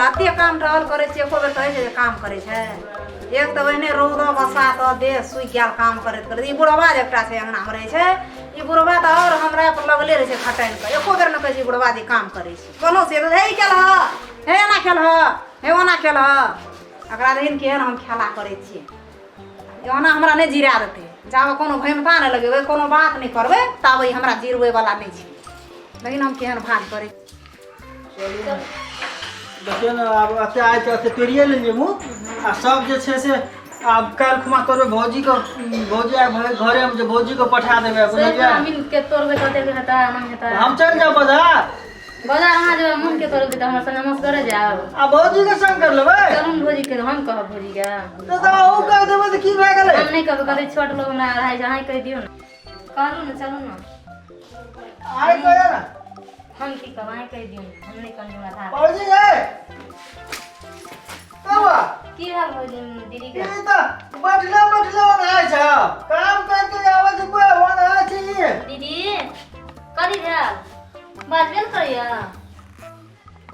एते काम टहल करै छियै, एको बेर कहै छै जे काम करै छै? एक तऽ ओहिने रौदो बसात देह सुखि गेल काम करैत करैत। ई बुढ़वा जे एकटा छै अङ्गनामे रहै छै, ई बुढ़वा तऽ आओर हमरा पर लगले रहै छै खटैन कऽ। एको बेर नहि कहै छै बुढ़वा जे काम करै छै कोनो से। हे ई केलह, हे एना केलह, हे ओना केलह। एकरा देखिन केहन हम खेला करै छियै। ओना हमरा नहि जिरा देतै जाबे कोनो भैमता नहि लगेबै, कोनो बात नहि करबै, ताबे ई हमरा जिरबै वाला नहि छै। लेकिन हम केहन भान करै। चलू, देखियौ ने, आब एते आइ तऽ एते तोड़िए लेलियै मुँह आ सब जे छै से आब काल्हि खुमा तोड़बै भौजीके। भौजी आब घरे हम जे भौजीके पठा देबै, बुझलियै? मिल के तोड़बै कतेक हेतै, नहि हेतै। हम चलि जाउ बाजार। बाजार अहाँ जेबै मुँह के तोड़बै तऽ हमरा संगे मसगरे जायब। आ भौजीके संग कर लेबै। चलू ने भौजी के, हम कहब भौजी के। तऽ अहूँ कहि देबै तऽ की भए गेलै? हम नहि कहबै, कहबै छोट लोग हमरा अढ़ाई सौ, अहाँ कहि दियौ ने। कहलहुँ ने, चलू ने। आइ कहियो ने। हम की कहब, अहाँ कहि दियौ ने, हम नहि कहलहुँ हमरा धार। भौजी गे कौआ। की भेल भौजी दीदी के? ई तऽ बैठले बैठले ओनाइ छै, काम करके आबै छै कोइ ओनाइ छै ई। दीदी, कथी भेल? बाजबे ने करैया।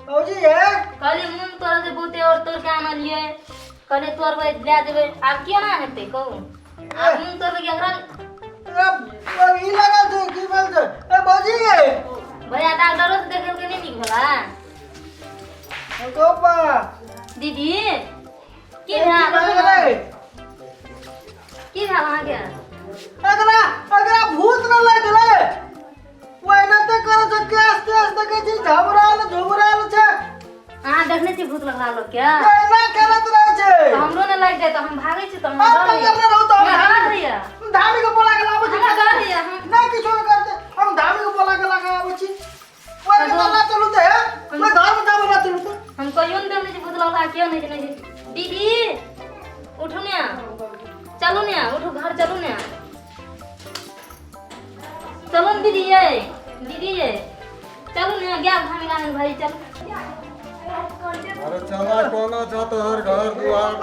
भौजी गे। कहलियै मूँग तोड़ल छै बहुते और तोड़ के आनलियै, कहलियै तोड़बै लए जेबै। आब केना हेतै कहू? आब मूँग तोड़बै कि एकरा? अब ई लगल छै, की भेल छै? ए भौजी गे। भैया, डॉक्टरो से देखेलकै, नहि नीक भेलै। गोपा। दीदी, की भेल? भए गेलै? की भेल अहाँके? एकरा एकरा भूत न लागि गेलै? ओहिना तऽ करै छै, केस तेस देखै छी झबराल झुबराल छै। अहाँ देखने छी भूत लगला लोक के? एना करैत रहै छै। तऽ हमरो ने लागि जाय तऽ हम भागै छी तऽ हमरा हम डर होइया। पकड़ने रहू तऽ हम हमरा डर होइया। धामी के बोला के लाबै छी। हमरा डर होइया हम। नहि किछो नहि करतै, हम धामी के बोला के लाके आबै छी। ओहि के ना चलू तऽ हे ओहि घर में जाबै ना चलू तऽ। हम कहियो ने देखने छी भूत लगला, केओ नहि जनै छै। दीदी, उठू ने, चलू ने, उठू, घर चलू ने, चलू ने दीदी ये, दीदी ये, चलू ने, गया घामी गामी भाई, चलू। अरे चला, कोना छ तोहर घर दुआर?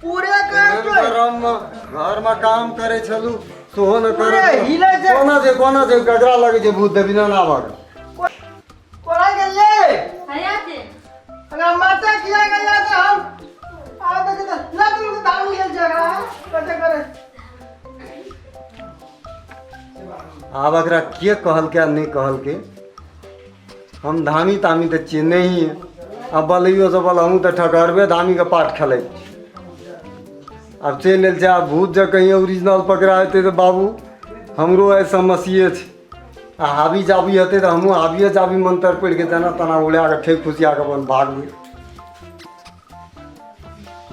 पूरे कर। एहन गरम में घर में काम करे छलू, सेहो न पूरे करे। हिले छै। कोना छै, कोना छै? ककरा लगे छै भूत देवी ना आबक? कोना गेलियै? हया छै। अगर माता किया गेलियै तऽ हम आ देखै तऽ लग लग धामी गेल छै एकरा कते करे। आब एकरा के कहलकै आ नहि कहलकै, हम धामी तामी तऽ छियै नहिए। आ बलैयो से बल हमहूँ तऽ ठकहरबे धामीके पाठ खेलै छी। आब चलि आयल छै। आब भूत जे कहीं ओरिजिनल पकड़ा हेतै तऽ बाबू हमरो आइ समस्ये छै। आ हाबी जाबी हेतै तऽ हमहूँ हाबिए जाबी मंत्र पढ़ि कऽ जेना तेना उड़ा कऽ ठेक फुसिया कऽ अपन भागबै।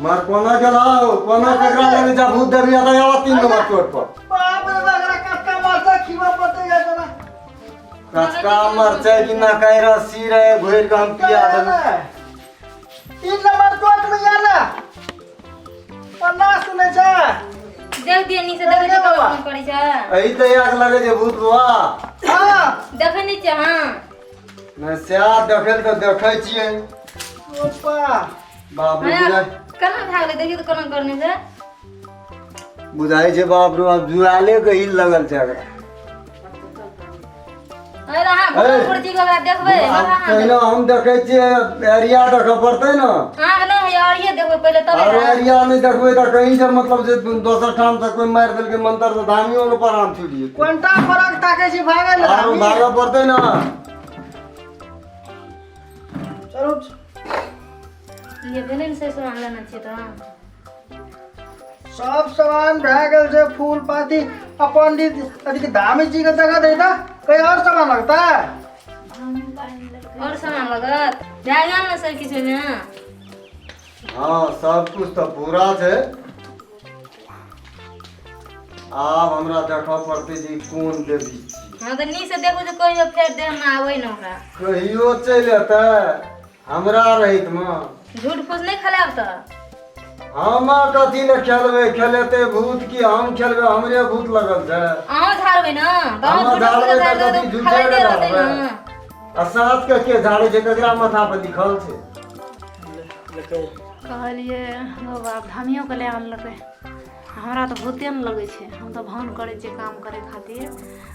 मार कोना गेलौ, कोना ककरा लगे जा भूत देवी आता आवा 3 नंबर चोट पर। बाप रे बाप, एकरा कचका मरचा खिबा पड़तै या जना। कचका मरचाई कि ना कह रहा सी रहे घोर के हम पिया देबै। 3 नंबर चोट में या ना पन्ना सुनै छै। देख दिए नी से, देखै छियै कब फोन करै छै। एहि तऽ याद लगे छै भूत बुआ। हाँ। देखै नहि छियै अहाँ? नहि, सएह देखै तऽ देखै छियै। ओपा बाप रे। हया, बुझाइ केना भए गेलै? देखियौ तऽ केना करने छै। बुझाइ छै बाप रे बाप, जुआले के हिल लगल छै एकरा। अरे अहाँ ए, कुर्सी के ओकरा देखबै? आब पहिने हम देखै छियै, एरिया देखऽ पड़तै ने। अहाँके नहि होइया, अरिये देखबै पहिले तबे। आरो हैत। एरिया नहि देखबै तऽ कहीं जे मतलब जे दोसर ठाम से कोइ मारि देलकै मंत्र तऽ धामियो के प्राण छुटि जेतै। कोनटा फरक ताकै छी भागै लए? आरो भागऽ पड़तै ने। चलू। ये भेलै ने से सामान लेने छियै तऽ। सब सामान भए गेल छै, फूल पाती आ पंडित अथी के धामी जी के देखा दे तऽ कहीं और सामान लगता है। और सामान लगत, भए गेल ने सब किछु ओहिमे? हाँ, सब कुछ तऽ पूरा छै। आब हमरा देखऽ पड़तै जे ई कोन देवी छी। हँ तऽ नीक से देखू जे कहियो फेर देह मे आबै ने ओकरा। कहियो चलि एतै हमरा रहैत मे? झूठ फूस नहि खेलायब तऽ। हम कथी ले खेलबै? खेलेतै भूत की हम खेलबै? हमरे भूत लगल छै। अहूँ झाड़बै ने तऽ अहूँ हम झूठ फूस झाड़बै तऽ झाड़ि कथी देबै, झूठे खेलाइते के रहतै झाड़बै? ने। आ साँझ के के झाड़ै छै? ककरा माथा पर लिखल छै? कहलियै बाप, धामियोके लए आनलकै। हमरा तऽ भूते ने लगै छै, हम तऽ भान करै छियै काम करै खातिर।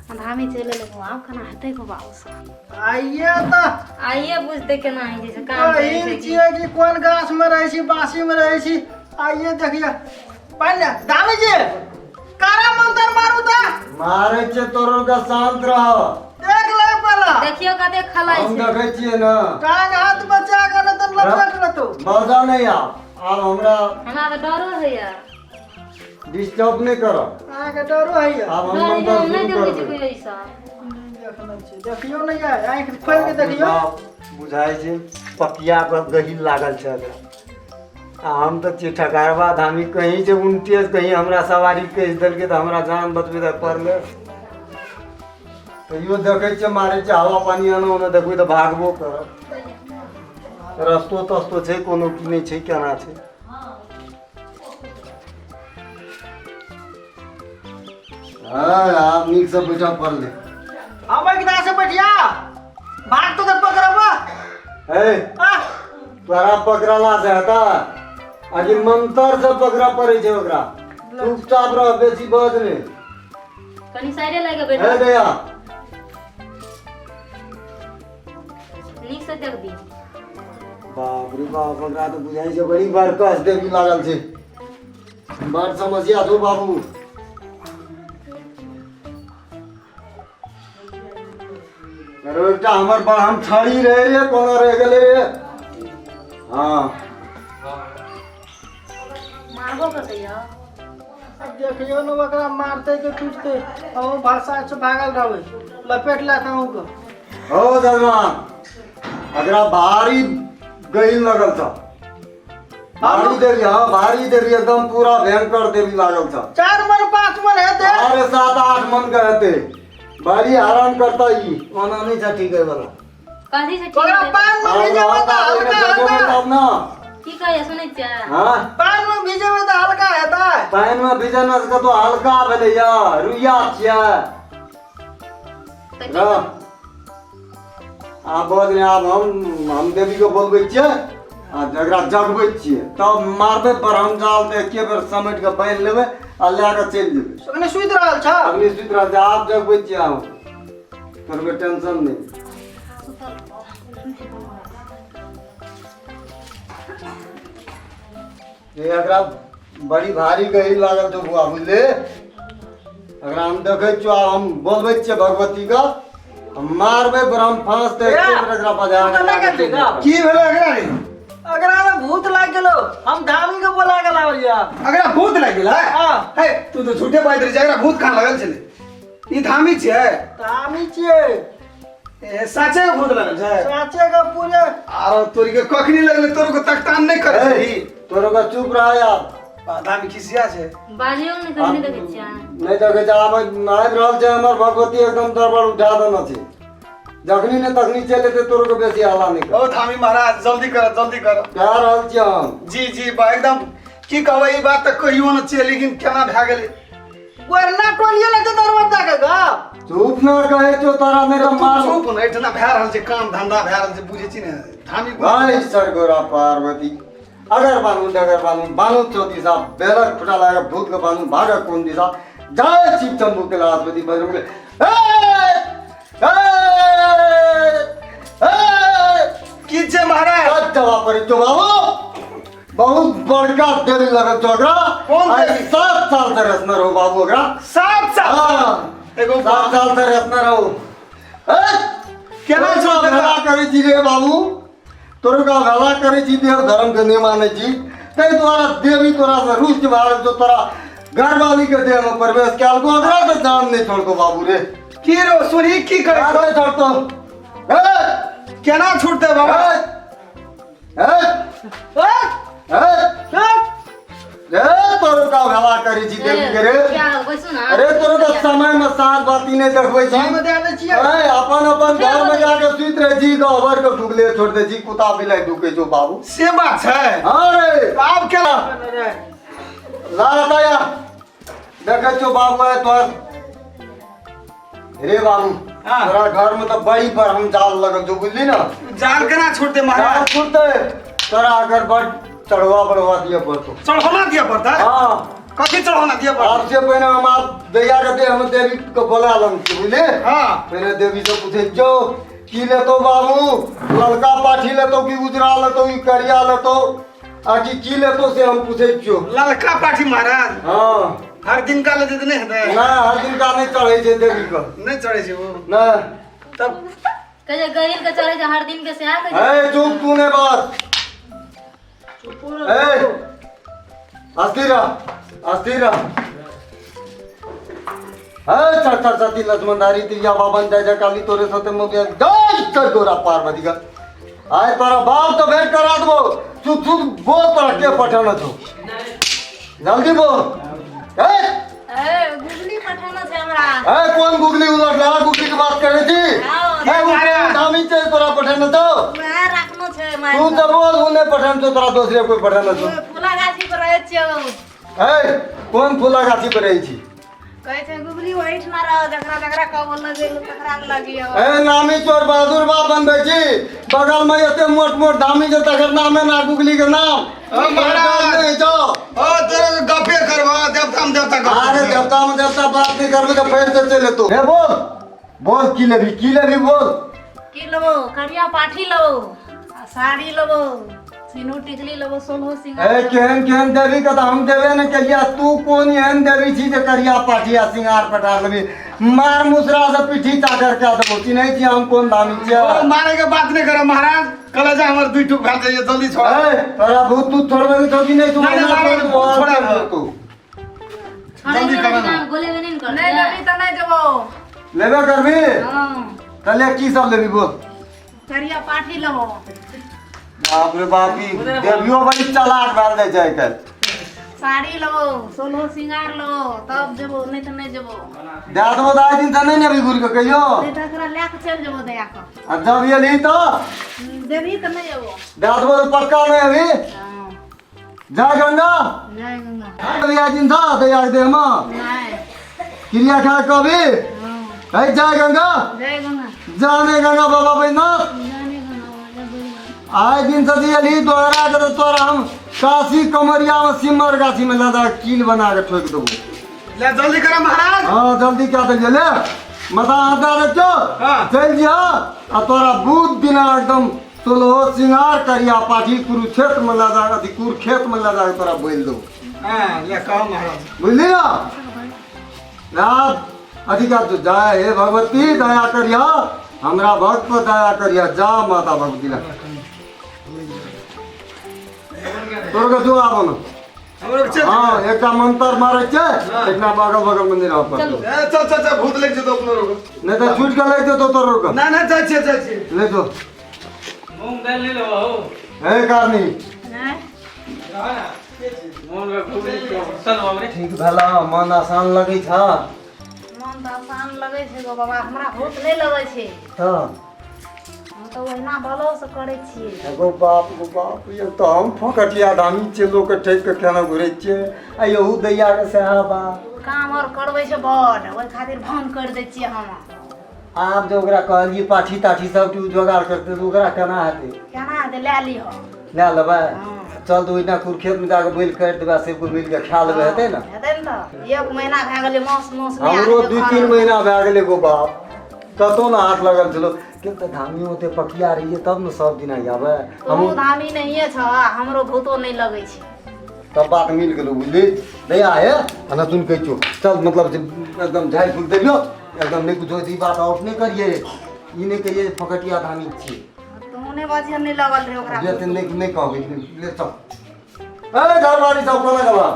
आ धामी चलि एलै बौआ, आब केना हेतै गो बाबूसँ? आइए तऽ आइए बुझतै केना होइ छै काम करै पहिल छै कि। छियै कि कोन गाछमे रहै छी, बासीमे रहै छी। आइए देखिए पानि दामी जी, कारा मंत्र मारू तऽ। मारै छै तोरो के, शांत रह। देख ले पहला। देखियौ कते खलाइ हम छै। देखै छियै ने। टांग हाथ बचा के नहि तऽ लपेट लेतौ। मजा नहि आब, आब हमरा हमरा तऽ डरो होइया। डिस्टर्ब नहि करब। अहाँके डरो होइया? आब हम डर होइया, मंत्र हम नहि शुरू देखै छी करबै। कोइ ऐसा। देखने छी, देखियौ ने यार, आँखि खोलि के देखियौ। बाप, बुझाइ छै पकिया पर गहील लागल छै एकरा। आ हम तऽ छियै ठकारबा धामी, कहीं जे उनटे कहीं हमरा सवारी कहि देलकै तऽ हमरा जान बचबै तऽ पड़लै। तैयो देखै छियै, मारै छियै हवा पानी, एना ओना देखबै तऽ भागबो करब। रस्तो तस्तो छै कोनो की नहि छै, केना छै? हँ, आब नीकसँ बैठऽ पड़लै। हम एक से बैठिया भाग तो पकड़ब। हे, तोरा पकड़ला से हेता? आकि मंतर से पकड़ऽ पड़ै छै ओकरा। चुपचाप रह, बेसी बज नहि। कनी साइडे लागि हे बैठो। गया। नीक से देख दी। बाप रे बाप, ओकरा तऽ बुझाइ छै बड़ी बार कस देवी लागल छै। बड़ समस्या छौ बाबू। अरे, एकटा हमर बड़हम छड़ी रहे रे, कोनो रहि गेलै रे। हँ। मारबो करतै यौ। अब देखियौ ने, ओकरा मारतै के टूटतै, अहूँ भाषा से भागल रहबै, लपेट लेत अहूँके। हो जजमान, एकरा भारी गहिल लगल छ, भारी देवी। हाँ, भारी देवी, एकदम पूरा भयंकर देवी लागल छ। 4 मन 5 मन हेतै। अरे, 7-8 मन के हेतै। भारी आराम करता ई, ओना नहीं छ ठीक है वाला। कथी से ठीक ओकरा हेतै? पानि मे भिजेबै तऽ हल्का हेतै। तब ना। की कहैया, सुनै छियै? हाँ। पानि मे भिजेबै तऽ हल्का हेतै। पानि में भिजेने से कतौ हल्का भेलै या रुइया छियै। तऽ की? रह, आब बज नहि। आब हम देवी के बोलबै छियै आ जकरा जगबै छियै, तब मारबै ब्रह्म जाल तऽ एके बेर समेट कऽ बान्हि लेबै आ लए कऽ चलि जेबै। अखने सुति रहल छ। अग्नि सुति रहल छै, आब जगबै छियै हम, तोरके टेंशन नहि। ये एकरा बड़ी भारी गही लागल छौ बुआ, बुझले? एकरा हम देखै छियौ, आब हम बोलबै छियै भगवती के, हम मारबै ब्रह्म फांस तऽ एके बेर एकरा बजा तू तऽ नहि करतै का? की भेलै एकरा रे? एकरा में भूत लागि गेलो, हम धामी के बोला के लावलिया। एकरा भूत लागि गेलै? हाँ। हे, तू तऽ झूठे बाजि रहल छै, एकरा भूत कहाँ लगल छलै? ई धामी छियै। धामी छियै। ए, साचे के भूत लगल छै? साचे के पूरे। आरो तोरी के कखनी लगलै? तोर के तकतान नहि करै छै ई। तोरो के चुप रह यार। धामी खिसिया छै। बाजियो नहि कभी, नहि देखै छियै? नहि देखै छै। आब आबि रहल छै हमर भगवती, एकदम दरबार उठा देने छै। जखनी ने तखनी चलि एतै, तोरो के बेसी हल्ला नहि कर। ओ धामी महाराज, जल्दी कर, जल्दी कर। कह रहल छियै हम। जी जी, बा एकदम की कहबै, ई बात तऽ कहियो न छियै, लेकिन केना भए गेलै? गोरना टोलिए लगते दरबार जाके गा। चुप न कहै छौ तोरा, नहि तऽ मार। चुप ने, एहिठिना भए रहल छै काम धंधा भए रहल छै, बुझै छी ने धामी। भाई सर गोरा पार्वती, अगर बानू डगर बानू बानू चौ दिशा, बेलक फुटा लागे भूत के बानू भागक कोन दिशा। जय शिव शंभू के लाजपति बजरंग। ए ए ए। की छै महाराज? सच जवाब पड़ै छौ बाबू, बहुत बड़का देवी लगल छौ ओकरा। कोन आइ देवी? 7 साल से रसना रहो बाबू ओकरा। 7 साल? हाँ। एगो 7 साल से रसना रहो। ए, केना तोरा छोड़ देता? भला करै छी रे बाबू, तोरा का भला करै छी, देव धर्म के नहि मानै छी, ताहि दुआरे देवी तोरा से रुष्ट भए गेल छौ। तोरा घरवाली के देह में प्रवेश कयल को, ओकरा तऽ जान नहि छोड़तो बाबू रे। की रो सुनही, की करै? जान नहि छोड़तो। ए, केना छूटतै बाबा? ए, ए, ए, रे तोरो का भला करै छी देवी के रे। क्या बैसू ना। अरे, तोरो का समय में साँझ बाती नहि देखबै छी। में दे दै छियै। ए, अपन अपन घर में जाके सुति रहै छी, गहबर के ढुकले छोड़ दै छी, कुत्ता बिलाइ ढुकै छौ बाबू। से बात छै? हाँ रे। आब केना? ला दया, देखै छौ बाबू, है तोहर रे बाबू। हाँ। तोरा घर में तऽ बड़ी पर हम जाल लगल छौ, बुझली ना? जाल केना छूटतै जाल महाराज? छूटतै तोरा, अगर बड़ चढ़वा बढ़वा दिअ पड़तौ। चढ़ौना दिअ पड़तै? हाँ। कथी चढ़ौना दिअ पड़तै? आब से पहिने हम आब दैया के देह हम देवी के बोला लन छी, बुझली? हाँ। पहिने देवी से पूछे जो की लेतो बाबू, ललका पाठी लेतो कि उजरा लेतो कि करिया लेतो आ कि की लेतो से हम पूछे छियो। ललका पाठी महाराज। हाँ। हर दिन का लेते नहीं हेतै? ना, हर दिन का नहीं चढ़ै छै देवी के। नहीं चढ़ै छै ओ। ना। तब कहै छै गरीब के चढ़ै छै हर दिन के सेहा कहै छै। ए चुप तू ने बात। ए अस्थिर रह, अस्थिर रह। ए चर चर सती लक्ष्मणधारी तिरिया बाबन जय जय काली तोरे सते मोबिया जय चर गोरा पार्वती का। आय तोरा बाप तो भेंट करा देबो। तू तू बोल तोरा के पठाना छौ, जल्दी बोल। ए ए गुगली पठाना छै हमरा। ए कोन गुगली उलट रहा, गुगली के बात करे छी? हाँ। ए उ कोन धामी छै तोरा पठाना छौ? वएह राखनो छै मारि तू तऽ बोल, उ नहि पठाना छौ तोरा, दोसरे कोई पठाना छौ। फूला गाछी पर रहै छियै। ए कोन फूला गाछी पर रहै छी? कहै छै गुगली ओहिठिना रह, जकरा जकरा कहबो लगेलू तकरा लगियो। ए नामी चोर बहादुर बाप बनबै छी, बगल में एते मोट मोट धामी छै तकर नामे ना गुगली के नाम। ओ महाराज। नहीं जाओ। ओ तोरा के गपे करबा, देवता में देवता गप। अरे देवता में देवता बात नहीं करबे तऽ फेर से चलि एतौ। हे बोल बोल की लेबी, की लेबी बोल। की लेबो? करिया पाठी लेबो आ साड़ी लेबो, सिनूर टिकली लेबो, सोलहो सिंगार। ए केहन केहन देवी के तऽ हम देबे ने केलिया, तू कोन एहन देवी छी जे करिया पाठी आ सिंगार पटार लेबी? मार मुसरा से पीठी चाकर कए देबो। चिन्है छी हम कोन धामी छियै? ओ मारे के बात नहीं करब महाराज, कलेजा हमर दुई टुक भए जाइए, जल्दी छोड़। ए तोरा भूत तू छोड़बे के छौ कि नहि? तू नहीं, नहीं, मारे के भूत छोड़ाबो। तू छोड़ै जल्दी के करऽ ना। गोलेबे नहि ने करतै। नहि लेबी तऽ नहि जेबो। लेबे करबी? हाँ। तऽ ले की सब लेबी बोल। करिया पाठी लेबो। बाप रे बाप, ई देवियो बड़ी चालाक भेल जाइ छै आइ काल्हि। साड़ी लेबो, सोलहो सिंगार लेबो, तब जेबो, नहि तऽ नहि जेबो। दए देबो तऽ आइ दिन तऽ नहि ने अभी घुरि कऽ कहियो। नहि तऽ एकरा लए कऽ चलि जेबो दया कऽ। आ जब एलही तऽ देबही तऽ नहि एबो। दए देबो तऽ पक्का नहि अभी। हाँ। जय गंगा। जय गंगा। अभी आइ दिन था दैया के देहमे नहि। क्रिया खा कऽ अभी। हाँ। है जय गंगा। जय गंगा। जाने गंगा बाबा बैद्यनाथ। जाने गंगा बाबा बैद्यनाथ। आइ दिन से एलही दोहरा के तऽ तोरा हम काशी कमरिया में सिमर गाछी में लदा कील बना के ठोकि देबो। ले जल्दी कर महाराज। हाँ जल्दी क्या देलियै, ले माथा हाथ दए दै छियौ। हाँ। चलि जिह आ तोरा बुध दिना एकदम सोलहो सिंगार करिया पाठी कुरुक्षेत्र में लऽ जा, अथी कुरुखेत में लऽ जा के तोरा बोलि देबो। हाँ ले कहो महाराज। बुझली ना? ना अथी कर दो। जय हे भगवती दया करिया हमरा भक्त पर दया करिया, जा माता भगवती ला। तोर के जो आबो ना। हमरो चल। हाँ एकटा मंत्र मारै छै, एकटा बगल बगल मंदिर आब पड़तौ। ए चल चल चल, भूत लग जेतौ अपनो रोग। नहीं तऽ छूट के लागि जेतौ तोर रोग। ना ना जाइ छियै, जाइ छियै। ले जो। मूंग दालि ले लेबो हौ। हे कारनी। नहि। मोन में घुमि के चल बाबरे। ठीक भेला, मन आसान लगै छ? मन तऽ आसान लगै छै गो बाबा, हमरा भूत नहि लगै छै। तऽ हम तऽ ओहिना भलोसँ करै छियै। एगो बाप गो बाप, ये तऽ हम फोकटिया धामी छियै, लोकके ठकि कऽ केना घुरै छियै। आ यहू दैया के सएह बात। काम आओर करबै छै बड, ओहि खातिर भंग करि दै छियै हम। आब जे ओकरा कहलियै पाठी ताठी सब चीज जोगाड़ करतै तऽ ओकरा केना हेतै? केना हेतै, लए लिहऽ। लए लेबै? हाँ। चल तऽ ओहिना कुरखेतमे जाकऽ बोलि काटि देबै, सब कोइ मिल कऽ खा लेबै, हेतै ने? हेतै ने तऽ एक महीना भए गेलै मांस मांस नहि हमरो आबै छै 2-3 घरमे। महीना भए गेलै गो बाप, कतौ ने हाथ लगल छलो। किया तऽ धामी ओते पकिया रहियै तब ने सब दिना आबै। तोहूँ हमहूँ धामी नहिये छह, हमरो भूतो नहि लगै छै। तब बात मिल गेलो बुझली दैया। हे ana सुन कहै छियौ, चल मतलब जे एकदम झाड़ि फूक देलियौ एकदम, नहि कुछो ई बात आउट नहि करियै, ई नहि कहियै जे फकटिया धामी छियै। तोहूँ नहि बजिहे, नहि लगल रहै ओकरा। ले तऽ नहि नहि कहबै, ले चल। ए घरवाली सब कोना गेला?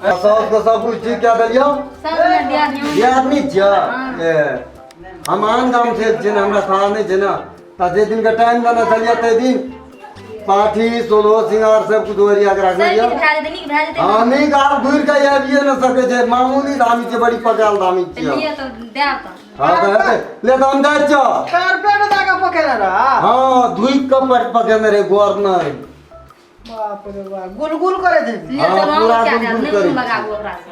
सबके सब कुछ ठीक कए देलियौ? सब ने दियादनी। दियादनी छियै? ए हम आन गाम से छियै ने, हमरा थाह नहि छै ने। तऽ जे दिनके टाइम देने छलियै ताहि दिन पाठी सोलहो सिंगार सब कुछ ओरिया के राखने सब छियै। किछु भए जेतै, नीक भए जेतै। हाँ नीक, आब घुरि के आबिये ने सकै छै, मामूली धामी छै, बड़ी पकायल धामी तऽ छियै। लिअ तऽ देब तऽ। हाँ तऽ हेतै, ले तऽ हम जाइ छियौ। कारपेट दए कऽ पकेने रहा? हाँ धुइ कऽ पकेने रहै, गोर नहि। बाप रे बाप, गुलगुल करै छै। लिअ हाँ, तऽ रंग पूरा कए गुलगुल देब, नहि करै मुँह छै। लगाबू ओकरा से।